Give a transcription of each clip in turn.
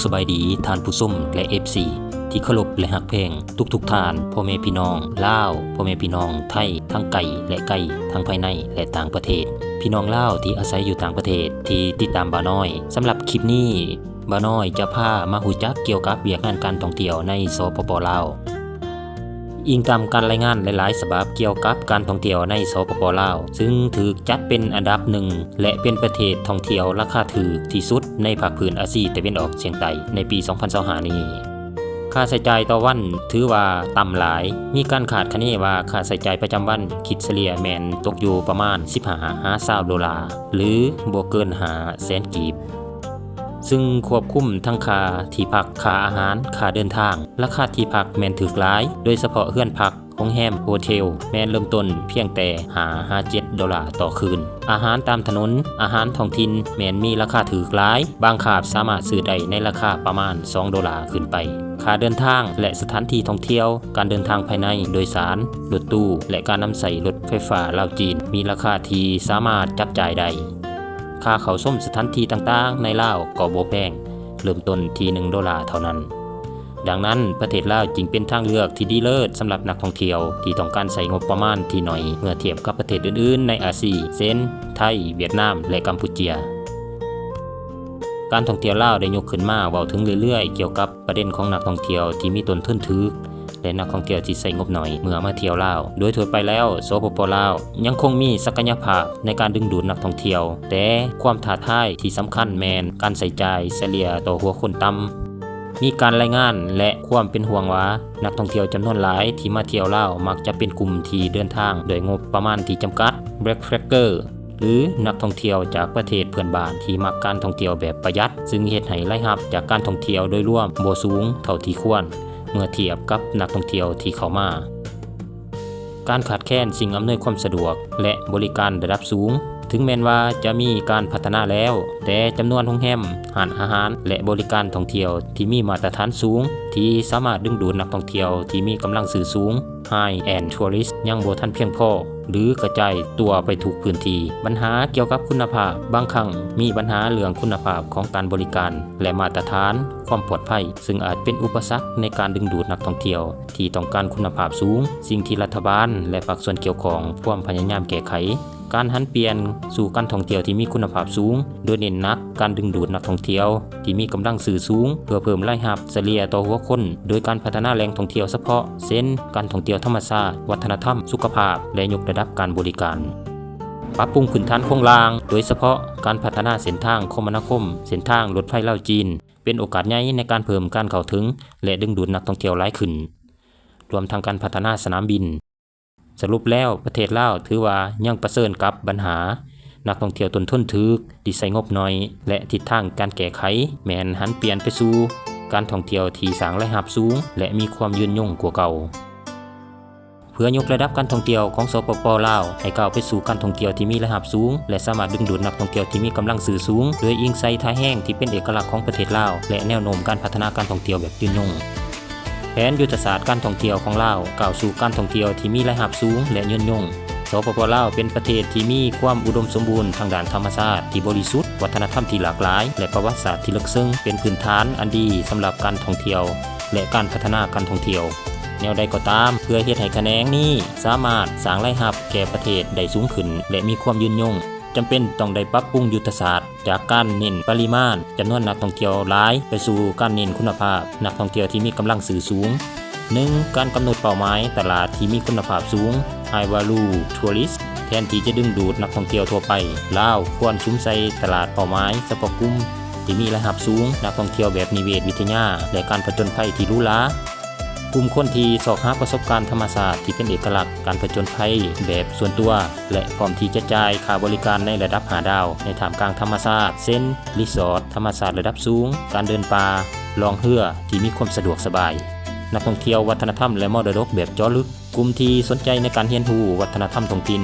ສະບາຍດີທ່ານຜູ້ຊົມ ແລະ ເອັຟຊີ ທີ່ເຄົາລົບ ແລະ ຮັກແພງທຸກໆທ່ານ, ພໍ່ແມ່ພີ່ນ້ອງລາວ, ພໍ່ແມ່ພີ່ນ້ອງໄທ ທັງໃກ້ ແລະ ໄກ, ທັງພາຍໃນ ແລະ ຕ່າງປະເທດ, ພີ່ນ້ອງລາວທີ່ອາໄສຢູ່ຕ່າງປະເທດທີ່ຕິດຕາມບ່າວນ້ອຍ. ສຳລັບຄລິບນີ້ ບ່າວນ້ອຍຈະພາມາຮູ້ຈັກກ່ຽວກັບວຽກງານການທ່ອງທ່ຽວໃນ ສປປ ລາວ. ອີງຕາມການລາຍງານຫຼາຍໆສະບັບກ່ຽວກັບການທ່ອງທ່ຽວໃນ ສປປ ລາວ, ຊຶ່ງຖືກຈັດເປັນອັນດັບໜຶ່ງ ແລະ ເປັນປະເທດທ່ອງທ່ຽວລາຄາຖືກທີ່ສຸດໃນພາກພື້ນອາຊີຕາເວັນອອກສຽງໃຕ້ໃນປີສອງພັນຊາວຫ້ານີ້. ຄ່າໃຊ້ຈ່າຍຕໍ່ວັນຖືວ່າຕ່ຳຫຼາຍ. ມີການຄາດຄະເນວ່າຄ່າໃຊ້ຈ່າຍປະຈຳວັນຄິດສະເລ່ຍແມ່ນຕົກຢູ່ປະມານສິບຫ້າຫາຊາວໂດລາ ຫຼື ບໍ່ເກີນຫ້າແສນກີບ. ຊຶ່ງຄວບຄຸມທັງຄ່າທີ່ພັກ, ຄ່າອາຫານ, ຄ່າເດີນທາງ. ລາຄາທີ່ພັກແມ່ນຖືກຫຼາຍ, ໂດຍສະເພາະເຮືອນພັກ, ໂຮງແຮມ, ໂຮເທວ ແມ່ນເລີ່ມຕົ້ນພຽງແຕ່ຫ້າຫາເຈັດໂດລາຕໍ່ຄືນ. ອາຫານຕາມຖະໜົນ, ອາຫານທ້ອງຖິ່ນແມ່ນມີລາຄາຖືກຫຼາຍ, ບາງຄາບສາມາດຊື້ໄດ້ໃນລາຄາປະມານສອງໂດລາຂຶ້ນໄປ. ຄ່າເດີນທາງ ແລະ ສະຖານທີ່ທ່ອງທ່ຽວ, ການເດີນທາງພາຍໃນ, ໂດຍສານ, ລົດຕູ້ ແລະ ການນຳໃຊ້ລົດໄຟຟ້າລາວ-ຈີນ ມີລາຄາທີ່ສາມາດຈັບຈ່າຍໄດ້. ຄ່າເຂົ້າຊົມສະຖານທີ່ຕ່າງໆໃນລາວກໍບໍ່ແພງ, ເລີ່ມຕົ້ນທີ່ໜຶ່ງໂດລາເທົ່ານັ້ນ. ດັ່ງນັ້ນ, ປະເທດລາວຈຶ່ງເປັນທາງເລືອກທີ່ດີເລີດສຳລັບນັກທ່ອງທ່ຽວທີ່ຕ້ອງການໃຊ້ງົບປະມານທີ່ໜ້ອຍເມື່ອທຽບກັບປະເທດອື່ນໆໃນອາຊີ ເຊັ່ນ ໄທ, ຫວຽດນາມ ແລະ ກຳປູເຈຍ. ການທ່ອງທ່ຽວລາວໄດ້ຍົກຂຶ້ນມາເວົ້າເຖິງເລື້ອຍໆກ່ຽວກັບປະເດັນຂອງນັກທ່ອງທ່ຽວທີ່ມີຕົ້ນທຶນຖືກ ແລະ ນັກທ່ອງທ່ຽວທີ່ໃຊ້ງົບໜ້ອຍເມື່ອມາທ່ຽວລາວ. ໂດຍທົ່ວໄປແລ້ວ, ສປປ ລາວ ຍັງຄົງມີສັກກະຍະພາບໃນການດຶງດູດນັກທ່ອງທ່ຽວ, ແຕ່ຄວາມທ້າທາຍທີ່ສຳຄັນແມ່ນການໃຊ້ຈ່າຍສະເລ່ຍຕໍ່ຫົວຄົນຕ່ຳ. ມີການລາຍງານ ແລະ ຄວາມເປັນຫ່ວງວ່າ ນັກທ່ອງທ່ຽວຈຳນວນຫຼາຍທີ່ມາທ່ຽວລາວມັກຈະເປັນກຸ່ມທີ່ເດີນທາງດ້ວຍງົບປະມານທີ່ຈຳກັດ, ແບັກແພັກເກີ ຫຼື ນັກທ່ອງທ່ຽວຈາກປະເທດເພື່ອນບ້ານທີ່ມັກການທ່ອງທ່ຽວແບບປະຢັດ, ຊຶ່ງເຮັດໃຫ້ລາຍຮັບຈາກການທ່ອງທ່ຽວໂດຍລວມບໍ່ສູງເທົ່າທີ່ຄວນ ເມື່ອທຽບກັບນັກທ່ອງທ່ຽວທີ່ເຂົ້າມາ. ການຂາດແຄນສິ່ງອຳນວຍຄວາມສະດວກ ແລະ ບໍລິການລະດັບສູງ. ເຖິງແມ່ນວ່າຈະມີການພັດທະນາແລ້ວ, ແຕ່ຈຳນວນໂຮງແຮມ, ຮ້ານອາຫານ ແລະ ບໍລິການທ່ອງທ່ຽວທີ່ມີມາດຕະຖານສູງ ທີ່ສາມາດດຶງດູດນັກທ່ອງທ່ຽວທີ່ມີກຳລັງຊື້ສູງ, high-end tourist, ຍັງບໍ່ທັນພຽງພໍ ຫຼື ກະຈາຍຕົວໄປທຸກພື້ນທີ່. ບັນຫາກ່ຽວກັບຄຸນນະພາບ. ບາງຄັ້ງມີບັນຫາເລື່ອງຄຸນນະພາບຂອງການບໍລິການ ແລະ ມາດຕະຖານຄວາມປອດໄພ, ຊຶ່ງອາດເປັນອຸປະສັກໃນການດຶງດູດນັກທ່ອງທ່ຽວທີ່ຕ້ອງການຄຸນນະພາບສູງ, ສິ່ງທີ່ລັດຖະບານ ແລະ ພາກສ່ວນກ່ຽວຂ້ອງພວມພະຍາຍາມແກ້ໄຂ. ການຫັນປ່ຽນສູ່ການທ່ອງທ່ຽວທີ່ມີຄຸນນະພາບສູງ, ໂດຍເນັ້ນໜັກການດຶງດູດນັກທ່ອງທ່ຽວທີ່ມີກຳລັງຊື້ສູງ ເພື່ອເພີ່ມລາຍຮັບສະເລ່ຍຕໍ່ຫົວຄົນ ໂດຍການພັດທະນາແຫຼ່ງທ່ອງທ່ຽວສະເພາະ ເຊັ່ນ ການທ່ອງທ່ຽວທຳມະຊາດ, ວັດທະນະທຳ, ສຸຂະພາບ ແລະ ຍົກລະດັບການບໍລິການ. ປັບປຸງພື້ນຖານໂຄງລ່າງ, ໂດຍສະເພາະການພັດທະນາເສັ້ນທາງຄົມມະນາຄົມ, ເສັ້ນທາງລົດໄຟລາວ-ຈີນ ເປັນໂອກາດໃຫຍ່ໃນການເພີ່ມການເຂົ້າເຖິງ ແລະ ດຶງດູດນັກທ່ອງທ່ຽວຫຼາຍຂຶ້ນ, ລວມທັງການພັດທະນາສະໜາມບິນ. ສະຫຼຸບແລ້ວ, ປະເທດລາວຖືວ່າຍັງປະເຊີນກັບບັນຫານັກທ່ອງທ່ຽວຕົ້ນທຶນຖືກທີ່ໃຊ້ງົບໜ້ອຍ ແລະ ທິດທາງການແກ້ໄຂແມ່ນຫັນປ່ຽນໄປສູ່ການທ່ອງທ່ຽວທີ່ສ້າງລາຍຮັບສູງ ແລະ ມີຄວາມຍືນຍົງກວ່າເກົ່າ. ເພື່ອຍົກລະດັບການທ່ອງທ່ຽວຂອງ ສປປ ລາວ ໃຫ້ກ້າວໄປສູ່ການທ່ອງທ່ຽວທີ່ມີລາຍຮັບສູງ ແລະ ສາມາດດຶງດູດນັກທ່ອງທ່ຽວທີ່ມີກຳລັງຊື້ສູງ ໂດຍອີງໃສ່ທ່າແຮງທີ່ເປັນເອກະລັກຂອງປະເທດລາວ ແລະ ແນວໂນ້ມການພັດທະນາການທ່ອງທ່ຽວແບບຍືນຍົງ. ແຜນຍຸດທະສາດການທ່ອງທ່ຽວຂອງລາວ ກ້າວສູ່ການທ່ອງທ່ຽວທີ່ມີລາຍຮັບສູງ ແລະ ຍືນຍົງ. ສປປ ລາວ ເປັນປະເທດທີ່ມີຄວາມອຸດົມສົມບູນທາງດ້ານທຳມະຊາດທີ່ບໍລິສຸດ, ວັດທະນະທຳທີ່ຫຼາກຫຼາຍ ແລະ ປະຫວັດສາດທີ່ເລິກເຊິ່ງ ເປັນພື້ນຖານອັນດີສຳລັບການທ່ອງທ່ຽວ ແລະ ການພັດທະນາການທ່ອງທ່ຽວ. ແນວໃດກໍຕາມ, ເພື່ອເຮັດໃຫ້ຂະແໜງນີ້ສາມາດສ້າງລາຍຮັບແກ່ປະເທດໄດ້ສູງຂຶ້ນ ແລະ ມີຄວາມຍືນຍົງ, ຈຳເປັນຕ້ອງໄດ້ປັບປຸງຍຸດທະສາດ ຈາກການເນັ້ນປະລິມານຈຳນວນນັກທ່ອງທ່ຽວຫຼາຍ ໄປສູ່ການເນັ້ນຄຸນນະພາບນັກທ່ອງທ່ຽວທີ່ມີກຳລັງຊື້ສູງ. ໜຶ່ງ, ການກຳນົດເປົ້າໝາຍຕະຫຼາດທີ່ມີຄຸນນະພາບສູງ, High Value Tourist. ແທນທີ່ຈະດຶງດູດນັກທ່ອງທ່ຽວທົ່ວໄປ, ລາວຄວນສຸມໃສ່ຕະຫຼາດເປົ້າໝາຍສະເພາະກຸ່ມທີ່ມີລາຍຮັບສູງ, ນັກທ່ອງທ່ຽວແບບນິເວດວິທະຍາ ແລະ ການຜະຈົນໄພທີ່ຫຼູຫຼາ. ກຸ່ມຄົນທີ່ຊອກຫາປະສົບການທຳມະຊາດທີ່ເປັນເອກະລັກ, ການຜະຈົນໄພແບບສ່ວນຕົວ ແລະ ພ້ອມທີ່ຈະຈ່າຍຄ່າບໍລິການໃນລະດັບຫ້າດາວໃນທ່າມກາງທຳມະຊາດ ເຊັ່ນ ຣີສອດທຳມະຊາດລະດັບສູງ, ການເດີນປ່າ, ລ່ອງເຮືອທີ່ມີຄວາມສະດວກສະບາຍ. ນັກທ່ອງທ່ຽວວັດທະນະທຳ ແລະ ມໍລະດົກແບບເຈາະເລິກ. ກຸ່ມທີ່ສົນໃຈໃນການຮຽນຮູ້ວັດທະນະທຳທ້ອງຖິ່ນ,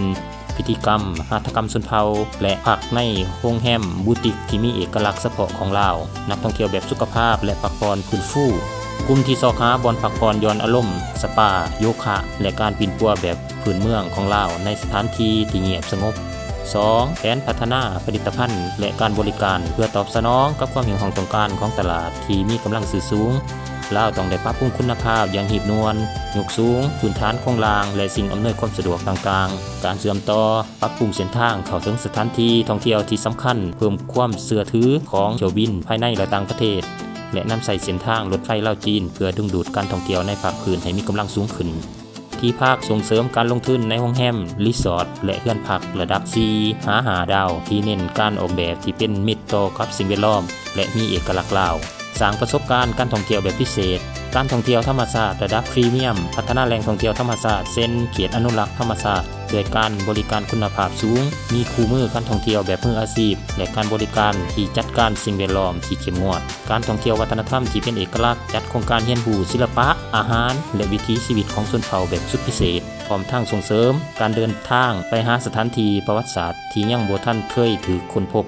ພິທີກຳ, ຫັດຖະກຳຊົນເຜົ່າ ແລະ ພັກໃນໂຮງແຮມບູຕິກທີ່ມີເອກະລັກສະເພາະຂອງລາວ, ນັກທ່ອງທ່ຽວແບບສຸຂະພາບ ແລະ ພັກຜ່ອນຟື້ນຟູ, ກຸ່ມທີ່ຊອກຫາບ່ອນພັກຜ່ອນຢ່ອນອາລົມ, ສະປາ, ໂຍຄະ ແລະ ການປິ່ນປົວແບບພື້ນເມືອງຂອງລາວໃນສະຖານທີ່ທີ່ງຽບສະຫງົບ. ສອງ ແຜນພັດທະນາຜະລິດຕະພັນ ແລະ ການບໍລິການ ເພື່ອຕອບສະໜອງກັບຄວາມຮຽກຮ້ອງຕ້ອງການຂອງຕະຫຼາດທີ່ມີກຳລັງຊື້ສູງ. ລາວຕ້ອງໄດ້ປັບປຸງຄຸນນະພາບຢ່າງຮີບດ່ວນ, ຍົກສູງພື້ນຖານໂຄງລ່າງ ແລະ ສິ່ງອຳນວຍຄວາມສະດວກຕ່າງໆ, ການເຊື່ອມຕໍ່, ປັບປຸງເສັ້ນທາງເຂົ້າເຖິງສະຖານທີ່ທ່ອງທ່ຽວທີ່ສຳຄັນ, ເພີ່ມຄວາມເຊື່ອຖືຂອງຖ້ຽວບິນພາຍໃນ ແລະ ຕ່າງປະເທດ ແລະ ນຳໃຊ້ເສັ້ນທາງລົດໄຟລາວ-ຈີນ ເພື່ອດຶງດູດການທ່ອງທ່ຽວໃນພາກພື້ນໃຫ້ມີກຳລັງສູງຂຶ້ນ. ທີ່ພັກ ສົ່ງເສີມການລົງທຶນໃນໂຮງແຮມ, ຣີສອດ ແລະ ເຮືອນພັກລະດັບສີ່ຫາຫ້າດາວ ທີ່ເນັ້ນການອອກແບບທີ່ເປັນມິດຕໍ່ກັບສິ່ງແວດລ້ອມ ແລະ ມີເອກະລັກລາວ. ສ້າງປະສົບການການທ່ອງທ່ຽວແບບພິເສດ, ການທ່ອງທ່ຽວທຳມະຊາດລະດັບພຣີມຽມ, ພັດທະນາແຫຼ່ງທ່ອງທ່ຽວທຳມະຊາດ ເຊັ່ນ ເຂດອະນຸລັກທຳມະຊາດ ດ້ວຍການບໍລິການຄຸນນະພາບສູງ, ມີຄູ່ມືການທ່ອງທ່ຽວແບບມືອາຊີບ ແລະ ການບໍລິການທີ່ຈັດການສິ່ງແວດລ້ອມທີ່ເຂັ້ມງວດ. ການທ່ອງທ່ຽວວັດທະນະທຳທີ່ເປັນເອກະລັກ, ຈັດໂຄງການຮຽນຮູ້ສິລະປະ, ອາຫານ ແລະ ວິຖີຊີວິດຂອງຊົນເຜົ່າແບບສຸດພິເສດ, ພ້ອມທັງສົ່ງເສີມການເດີນທາງໄປຫາສະຖານທີ່ປະຫວັດສາດທີ່ຍັງບໍ່ທັນເຄີຍຖືກຄົ້ນພົບ.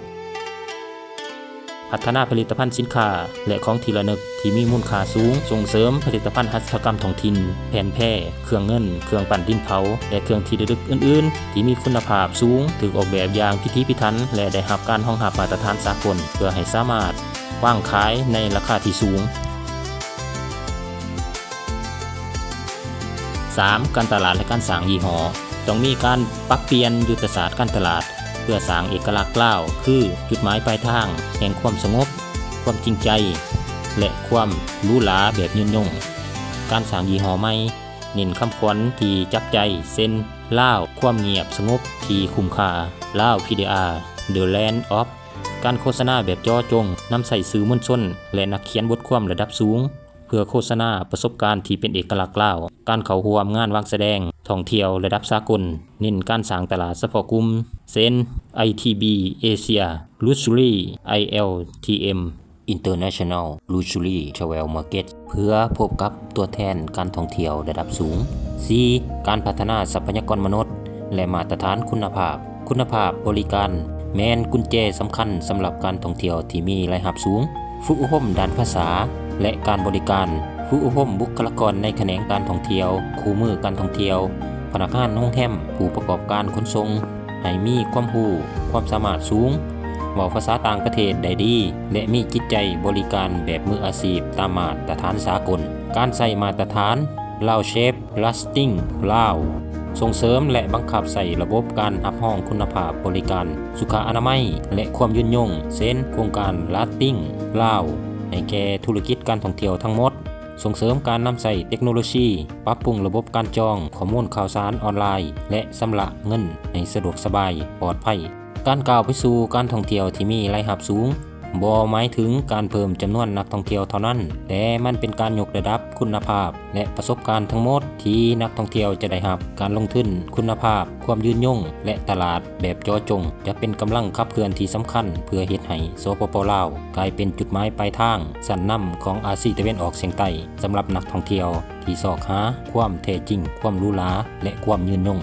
ພັດທະນາຜະລິດຕະພັນສິນຄ້າ ແລະ ຂອງທີ່ລະນຶກທີ່ມີມູນຄ່າສູງ, ສົ່ງເສີມຜະລິດຕະພັນຫັດຖະກຳທ້ອງຖິ່ນ, ແຜ່ນແພ, ເຄື່ອງເງິນ, ເຄື່ອງປັ້ນດິນເຜົາ ແລະ ເຄື່ອງທີ່ລະລຶກອື່ນໆ ທີ່ມີຄຸນນະພາບສູງ, ຖືກອອກແບບຢ່າງພິຖີພິຖັນ ແລະ ໄດ້ຮັບການຮອງຮັບມາດຕະຖານສາກົນ ເພື່ອໃຫ້ສາມາດວາງຂາຍໃນລາຄາທີ່ສູງ. ສາມ ການຕະຫຼາດ ແລະ ການສ້າງຍີ່ຫໍ້. ຕ້ອງມີການປັບປ່ຽນຍຸດທະສາດການຕະຫຼາດ ເພື່ອສ້າງເອກະລັກລາວ ຄືຈຸດໝາຍປາຍທາງແຫ່ງຄວາມສະຫງົບ, ຄວາມຈິງໃຈ ແລະ ຄວາມຫຼູຫຼາແບບຍືນຍົງ. ການສ້າງຍີ່ຫໍ້ໃໝ່ເນັ້ນຄຳຂວັນທີ່ຈັບໃຈ ເຊັ່ນ ລາວ ຄວາມງຽບສະຫງົບທີ່ຄຸ້ມຄ່າ, ລາວ ພີດີອາ The Land of ການໂຄສະນາແບບເຈາະຈົງ, ນຳໃຊ້ສື່ມວນຊົນ ແລະ ນັກຂຽນບົດຄວາມລະດັບສູງ ເພື່ອໂຄສະນາປະສົບການທີ່ເປັນເອກະລັກລາວ, ການເຂົ້າຮ່ວມງານວາງສະແດງທ່ອງທ່ຽວລະດັບສາກົນ, ເນັ້ນການສ້າງຕະຫຼາດສະເພາະກຸ່ມ ເຊັ່ນ ໄອທີບີ Asia Luxury, ໄອແອລທີເອັມ International Luxury Travel Market ເພື່ອພົບກັບຕົວແທນການທ່ອງທ່ຽວລະດັບສູງ. ສີ່ ການພັດທະນາຊັບພະຍາກອນມະນຸດ ແລະ ມາດຕະຖານຄຸນນະພາບ. ຄຸນນະພາບບໍລິການແມ່ນກຸນແຈສຳຄັນສຳລັບການທ່ອງທ່ຽວທີ່ມີລາຍຮັບສູງ. ຝຶກອົບຮົມດ້ານພາສາ ແລະ ການບໍລິການ, ຝຶກອົບຮົມບຸກຄະລາກອນໃນຂະແໜງການທ່ອງທ່ຽວ, ຄູ່ມືການທ່ອງທ່ຽວ, ພະນັກງານໂຮງແຮມ, ຜູ້ປະກອບການຂົນສົ່ງ ໃຫ້ມີຄວາມຮູ້, ຄວາມສາມາດສູງ, ເວົ້າພາສາຕ່າງປະເທດໄດ້ດີ ແລະ ມີຈິດໃຈບໍລິການແບບມືອາຊີບຕາມມາດຕະຖານສາກົນ. ການໃຊ້ມາດຕະຖານ Lounge Shape Lasting ລາວ ສົ່ງເສີມ ແລະ ບັງຄັບໃຊ້ລະບົບການຮັບຮອງຄຸນນະພາບບໍລິການ, ສຸຂະອະນາໄມ ແລະ ຄວາມຍືນຍົງ ເຊັ່ນ ໂຄງການ Lasting ລາວ ໃຫ້ແກ່ທຸລະກິດການທ່ອງທ່ຽວທັງໝົດ. ສົ່ງເສີມການນຳໃຊ້ເຕັກໂນໂລຊີ, ປັບປຸງລະບົບການຈອງຂໍ້ມູນຂ່າວສານອອນລາຍ ແລະ ຊຳລະເງິນໃຫ້ສະດວກສະບາຍ, ປອດໄພ. ການກ້າວໄປສູ່ການທ່ອງທ່ຽວທີ່ມີລາຍຮັບສູງ ບໍ່ໝາຍເຖິງການເພີ່ມຈຳນວນນັກທ່ອງທ່ຽວເທົ່ານັ້ນ, ແຕ່ມັນເປັນການຍົກລະດັບຄຸນນະພາບ ແລະ ປະສົບການທັງໝົດທີ່ນັກທ່ອງທ່ຽວຈະໄດ້ຮັບ. ການລົງທຶນຄຸນນະພາບ, ຄວາມຍືນຍົງ ແລະ ຕະຫຼາດແບບເຈາະຈົງ ຈະເປັນກຳລັງຂັບເຄື່ອນທີ່ສຳຄັນເພື່ອເຮັດໃຫ້ ສປປ ລາວ ກາຍເປັນຈຸດໝາຍປາຍທາງຊັ້ນນຳຂອງອາຊີຕາເວັນອອກສຽງໃຕ້ ສຳລັບນັກທ່ອງທ່ຽວທີ່ຊອກຫາຄວາມແທ້ຈິງ, ຄວາມຫຼູຫຼາ ແລະ ຄວາມຍືນຍົງ.